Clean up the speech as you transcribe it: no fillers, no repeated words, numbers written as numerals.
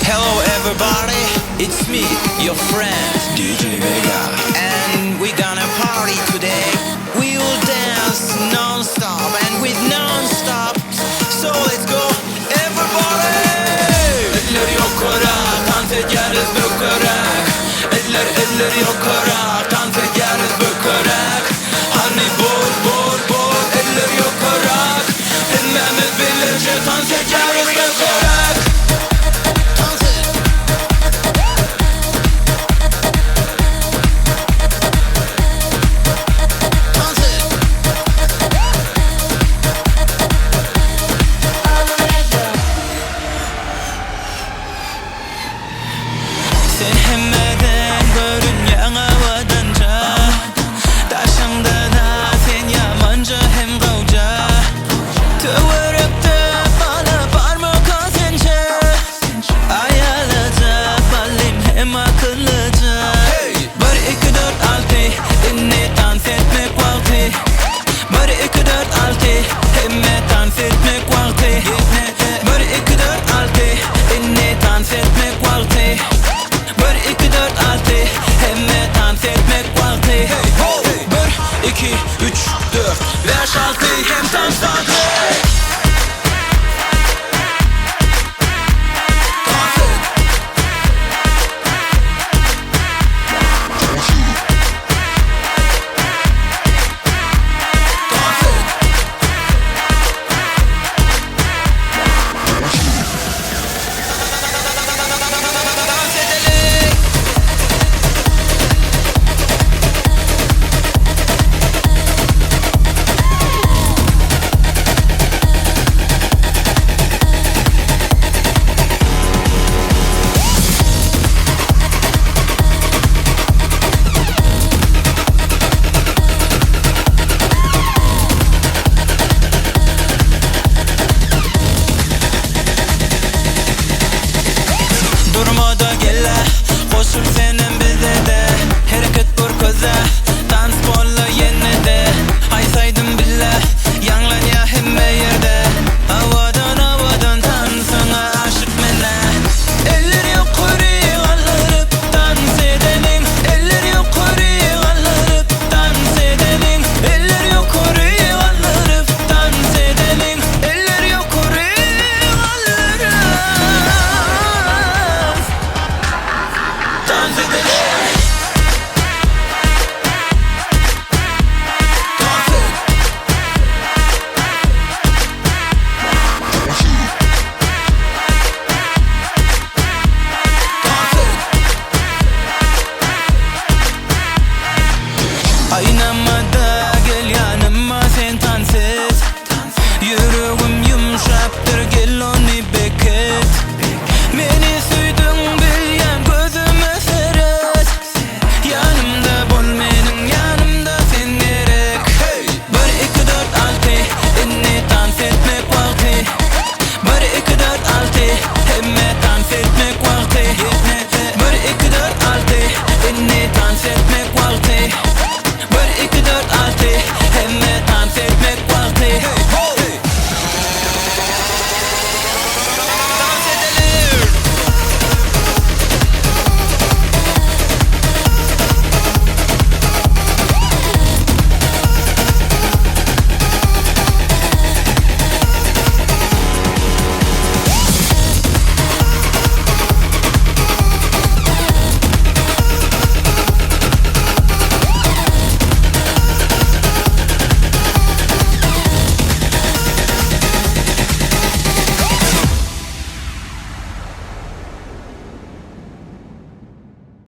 Hello everybody, it's me, your friend DJ Vega And we gonna party today We will dance non-stop and with non-stop So let's go everybody Eller ýokara, tans edýäris bökerek Eller, eller ýokara, tans edýäris bökerek Hany bol, bol, bol, eller ýokarak Hemmämiz bileje tans edýäris bökerek Tans et! Tans et! Sen hemmeden görünýäň owadanja Daşyňda-da sen ýamanja hem gowja Töwerekde bala barmyka sençe Aýalaja ballym hem akyllyja Bir, iki, dört, alty Indi tans etmek wagty Bir, iki, dört, alty Hemme tans etmek wagty Bir, iki, dört, alty Indi tans etmek wagty Bir, iki, dört, alty Hemme tans etmek wagty Bir, iki, üç, dört, bäş, alty Hem tans wagty Tans et! Tans et! Dans edeli! Durma-da gel-ä, goşul senem bize-de Hereket görkez-ä, tans bolla ýene-de Aýtsaýdym billä, ýaňlanýa hemme ýerde Owadan.